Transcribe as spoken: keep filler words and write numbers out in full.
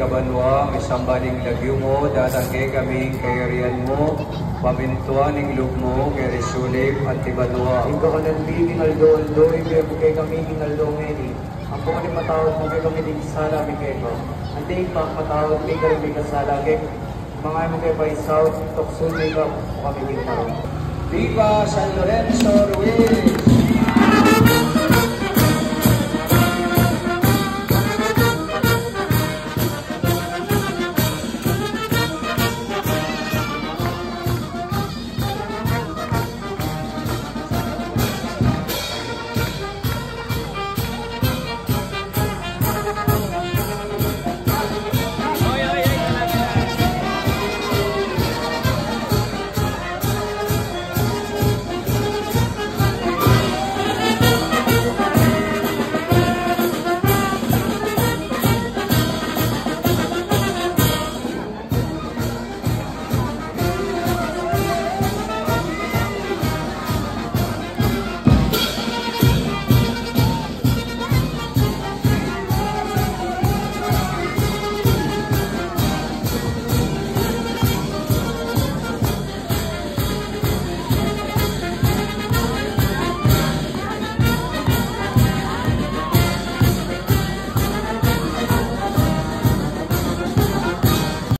Kabanua, misamban ing lagyu mu, datang kekami ing kayarian mu, mamintuan ing lub mu, keti sulip anti banua. Ing kakanan mi king aldo-aldo, ibie mu kekami king aldo ngeni. Ampon ipatawad mu kekami ding sala mi keka, anti ing pamamatawad mi karing mikasala kekami. Manga e mu ke paisaul king tuksu, nune ikabus mu kami king marok. Viva San Lorenzo Ruiz!